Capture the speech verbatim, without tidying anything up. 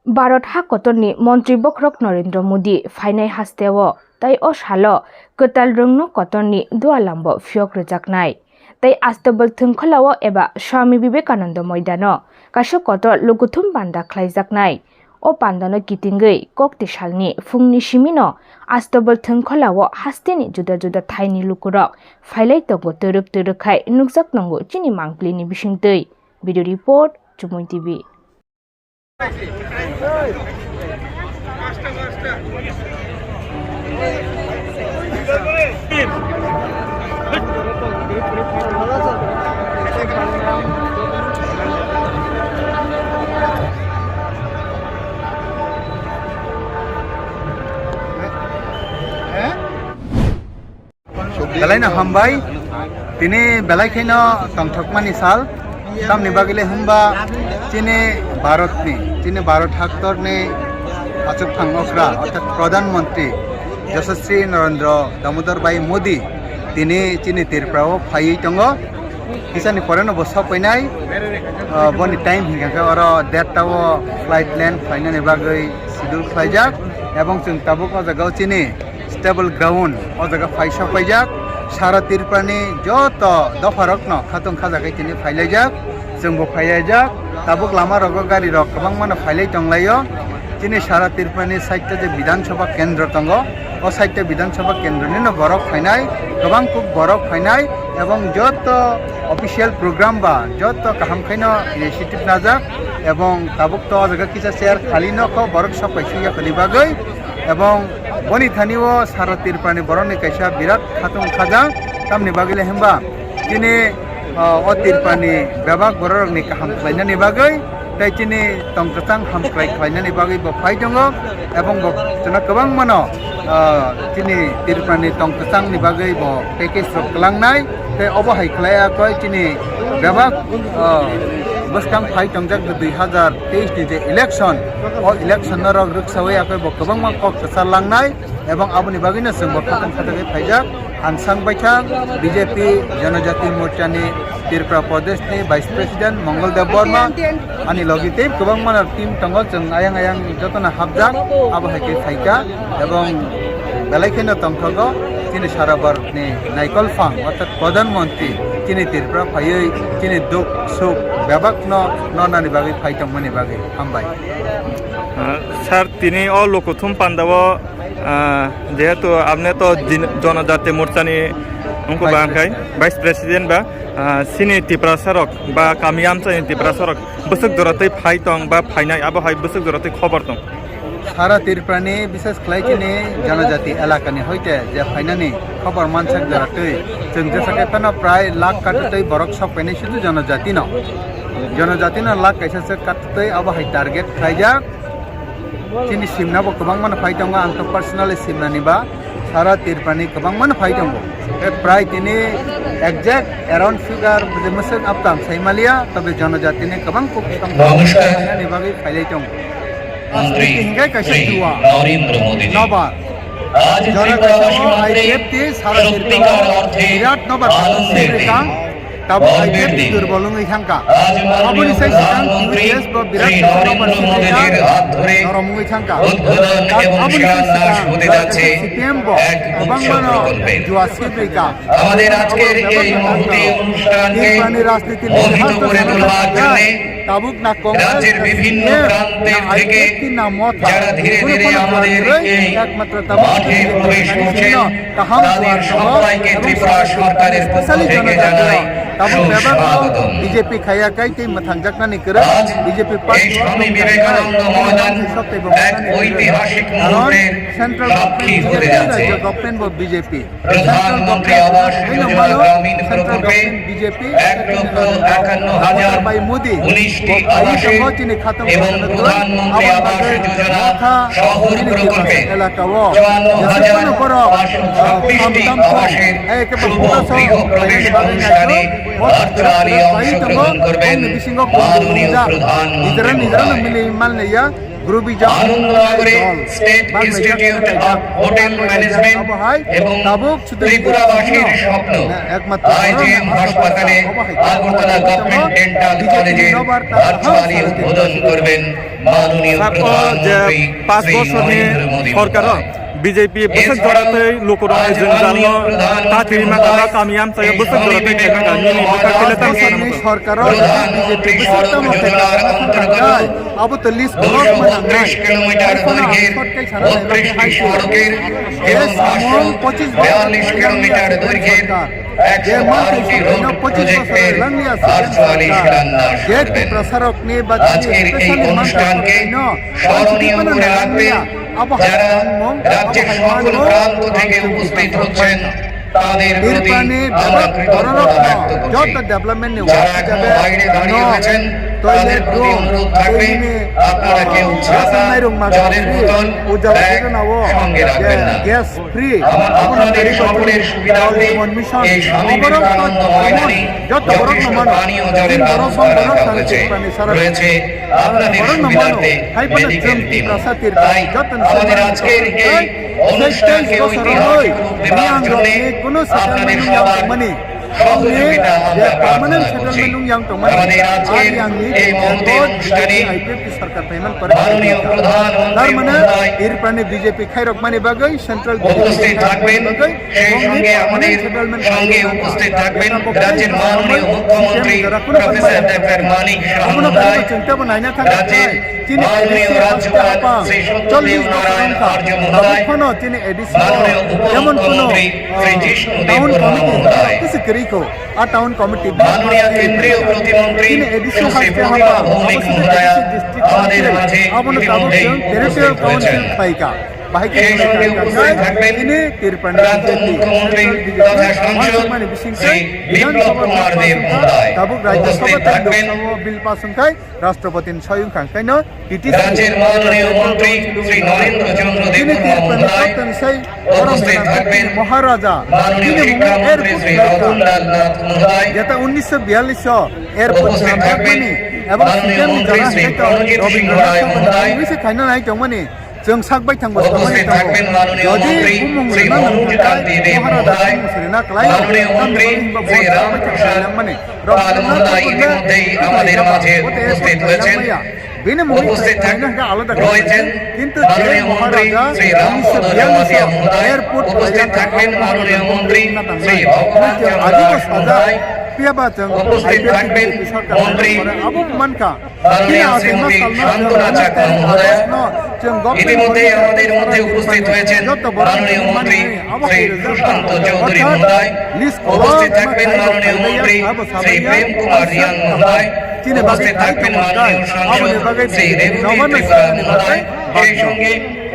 Bharat ha kotorni montri bokhorok Narendra Modi phainai hasteo tei o salo kwtal rwngno kotorni dualambo phiyok rwjaknai. Tei Astobal thwngkholao eba Swami Vivekananda Moidano kaisa kotor lukuthum panda khlaijaknai. O pandano kitingwi kokti salni phungni simino Astobal thwngkholao hasteni juda juda thaini lukurok phailai tongo, twrwk twrwk khai nukjak tongo chini mangpilini bisingtwi. Video report, Chumui T V. Belai no hambai, tini belai kheno tongthokmani sal, tamni bagwi le hwnba chini Bharatni, chini Bharat haktorni achukthang okra, orthat Pradhan Mantri Yashaswi Narendra Damodar Bhai Modi tini chini Tripura o phaiwi tongo. Kisani pore no bo sok painai, ah, boni time hinkha khe oro derta o flight land khlainani bagwi schedule khlaijak, ebong chwng tabuk o jaga o chini stable ground o jaga phai sok paijak. Sara Tripurani joto dopharokno khatung khajagwi tini phailaijak, chwngbo phailaijak. Tabuk lama rogo gari rok kwbangmano phailai tonglaio. Chini sara Tripurani side o je Bidhan Sabha kendro tongo, o side o Bidhan Sabha kendronino borok phainai, kwbang kuk borok phainai, ebong joto official program ba joto kaham khaino initiative najak, ebong tabuk to o jaga kisa chair khali nokho borok sok paisingya khani bagwi, ebong boni thani o sara Tripurani borokni kaisa birat khatung khaja, tamni bagwi le hwnba chini, o, o Tripurani bebak bororokni kaham khlainani bagwi tei chini tong kwchang ham khlai khlainani bagwi bo phai tongo, ebong bo chwngno kwbangmano, o, chini Tripurani tong kwchangni bagwi bo package rok kwlangnai, tei obo hai khlai ya koi chini bebak, o, bwskang phai tongjak dui hazar teis ni je election, o election norok rwksawi ya koi bo kwbangma kok kwchar langnai. Ebong aboni bagwino chwng bo khatung khatung khe phaijak. Ang Sangbaithang B J P Janajati Morchani Tripura Pradeshni Vice President Mongol Deb Borma, ani logi tei kwbangma team tongo, chwng ayang ayang jotono hapjak, abo hai khe phaikha. Ebong belai kheno tongthogo chini sara Bharatni naikolphang orthat Pradhan Mantri chini Tripura phaiwi chini duk suk bebakno nornani bagwi phai tongmani bagwi. Hambai. Ah, sir, tini o Lokothum pandao, ah, jehetu apni to jin-, Jonojati Morchani wngkha ba, Vice hwnkhai, President. Vice President ba, ah, chini Tiprasa rok ba kami amchaini Tiprasa rok bwswk jora tei phai tong ba phainai, abo hai bwswk jora tei khobor tong? Sara Tripurani, bishes khlai chini Jonojati elakani hoite je phainani khobor mansak jora tei chwng jesa khe phano prai lakh kati tei borok sok phainai sudu Jonojatino. Jonojatino lakh kaisa se kati tei abo hai target khlaijak. Chini simna bo kwbangmano phai tongo, ang to personally simnani ba sara Tripurani kwbangmano phai tongo. Tei prai tini exact around figure je mwswk aptam sai maliya, tobe Jonojatini kwbang kok tong. Namaskar. Phainani bagwi phailai tongo. Mantri Rajniti hinkhe kaisa Shri jua. Narendra Modi ji. Nobar. আজ Jora ত্রিপুরাবাসী kaisa o Mhatre I P F T sara সত্যিকার Tripura অর্থে বিরাট nobar আনন্দের দিন। Tabuk hai Garbir khe din. Durbol wngwi thangkha. আজ মাননীয় Aboni sai swkang প্রধানমন্ত্রী T V S bo বিরাট শ্রী নরেন্দ্র মোদীজির হাত ধরে norom wngwi thangkha. উদ্বোধন এবং Aboni sai শিলান্যাস swkang হতে যাচ্ছে C P M bo এক উৎসব kwbangmano প্রকল্পের। Jua sibri kha. আমাদের আজকের এই মহতী অনুষ্ঠানকে Tripurani rajniti ni মোহিত করে তোলার জন্য tabuk na Congress রাজ্যের বিভিন্ন প্রান্তের থেকে যারা ধীরে ধীরে আমাদের এই মাঠে প্রবেশ করছেন, তাদের সবাইকে ত্রিপুরা সরকারের পক্ষ থেকে জানাই সুস্বাগতম। B J P khaya kai tei mwthangjaknani kwrwi, আজ B J P এই স্বামী বিবেকানন্দ ময়দান এক ঐতিহাসিক মুহূর্তের সাক্ষী হতে যাচ্ছে। Government bo B J P. প্রধানমন্ত্রী আবাস যোজনা গ্রামীণ প্রকল্পে এক লক্ষ একান্ন হাজার উনিশটি আবাসে এবং প্রধানমন্ত্রী আবাস যোজনা শহর প্রকল্পে চুয়ান্ন হাজার পাঁচশো ছাব্বিশটি আবাসের শুভ গৃহপ্রবেশ অনুষ্ঠানে অর্থরানি অংশগ্রহণ করবেন মাননীয় প্রধানমন্ত্রী মহোদয়। Anandnagar State Institute of Hotel Management এবং ত্রিপুরাবাসীর স্বপ্ন আইজিএম হাসপাতালে আগরতলা গভর্নমেন্ট ডেন্টাল কলেজের ভার্চুয়ালি উদ্বোধন করবেন মাননীয় প্রধানমন্ত্রী শ্রী নরেন্দ্র মোদী মহোদয়। BJP bwswk jora tei lukurokni jwngjal no ta twi maka ba kami amchaio bwswk jora tei khaimaka nini bwkha kile tang sani sorkaro bijepi bwswk tamo khaimaka abo to list block mwnangnai. Kilometer দৈর্ঘ্যের বত্রিশটি সড়কের এবং পাঁচশো বিয়াল্লিশ কিলোমিটার দৈর্ঘ্যের একশো বারোটি রোড প্রজেক্টের ভার্চুয়ালি শিলান্যাস করবেন। আজকের এই অনুষ্ঠানকে স্মরণীয় করে রাখতে যারা রাজ্যের সকল প্রান্ত থেকে উপস্থিত হচ্ছেন, তাদের প্রতি আমরা কৃতজ্ঞতা ব্যক্ত করছি। যারা এখনো বাইরে দাঁড়িয়ে রয়েছেন, তাদের প্রতি অনুরোধ থাকবে, আপনারা কেউ ছাতা, জলের বোতল, ব্যাগ সঙ্গে রাখবেন না। আমার, আপনাদের সকলের সুবিধার্থে এই স্বামী বিবেকানন্দ ময়দানে যথেষ্ট পানীয় জলের ব্যবস্থা রাখা হয়েছে, রয়েছে আপনাদের সুবিধার্থে মেডিকেল টিম। তাই আমাদের আজকের এই অনুষ্ঠানকে ঐতিহাসিক রূপ দেওয়ার জন্য আপনাদের সবার সহযোগিতা আমরা প্রার্থনা করছি। আমাদের আজকের এই মহতী অনুষ্ঠানে মাননীয় প্রধানমন্ত্রী মহোদয় বিজেপি khairokmani bagwi central উপস্থিত থাকবেন। সেই সঙ্গে আমাদের সঙ্গে উপস্থিত থাকবেন রাজ্যের মাননীয় মুখ্যমন্ত্রী প্রফেসর ডক্টর মানিক সাহা মহোদয়, রাজ্যের মাননীয় রাজ্যপাল শ্রী সত্যদেব নারায়ণ আর্য মহোদয়, মাননীয় উপমুখ্যমন্ত্রী শ্রী জিষ্ণু দেববর্মা মহোদয়, মাননীয় কেন্দ্রীয় প্রতিমন্ত্রী সুশ্রী প্রতিভা ভৌমিক মহোদয়া আমাদের মাঝে ইতিমধ্যেই উপস্থিত হয়েছেন। সেই সঙ্গে উপস্থিত থাকবেন প্রাক্তন মুখ্যমন্ত্রী তথা সাংসদ শ্রী বিপ্লব কুমার দেব মহোদয়, উপস্থিত থাকবেন রাষ্ট্রপতির সয়ং খান কাইনো রাজ্যের মাননীয় মন্ত্রী শ্রী নরেন্দ্র চন্দ্র দেববর্মা মহোদয়, উপস্থিত থাকবেন মহারাজা মাননীয় শিক্ষামন্ত্রী শ্রী রতনলাল নাথ মহোদয়, যেটা উনিশশো বিয়াল্লিশ এর উপস্থিত থাকবেন এবং মাননীয় মন্ত্রী শ্রী প্রণজিৎ সিংহ রায় মহোদয়, খাইনা নাই tongmani. Chwng sak bai thangbo উপস্থিত থাকবেন মাননীয় মন্ত্রী শ্রী মনোজ কান্তি দেব মহোদয়, মাননীয় মন্ত্রী শ্রী রামপ্রসাদ পাল মহোদয় ইতিমধ্যেই আমাদের মাঝে উপস্থিত হয়েছেন। উপস্থিত থাক-, রয়েছেন মাননীয় মন্ত্রী শ্রী রামপদ জমাতিয়া মহোদয়, উপস্থিত থাকবেন মাননীয় মন্ত্রী শ্রী ভগবান চন্দ্র দাস মহোদয়, উপস্থিত থাকবেন মন্ত্রী মাননীয় শ্রীমতী শান্তনা চাকমা মহোদয়া। ইতিমধ্যে আমাদের মধ্যে উপস্থিত হয়েছেন মাননীয় মন্ত্রী শ্রী সুশান্ত চৌধুরী মহোদয়, উপস্থিত থাকবেন মাননীয় মন্ত্রী শ্রী প্রেম কুমার রিয়াং মহোদয়, উপস্থিত থাকবেন মাননীয় সাংসদ শ্রী রেবতী ত্রিপুরা মহোদয়, সেই সঙ্গে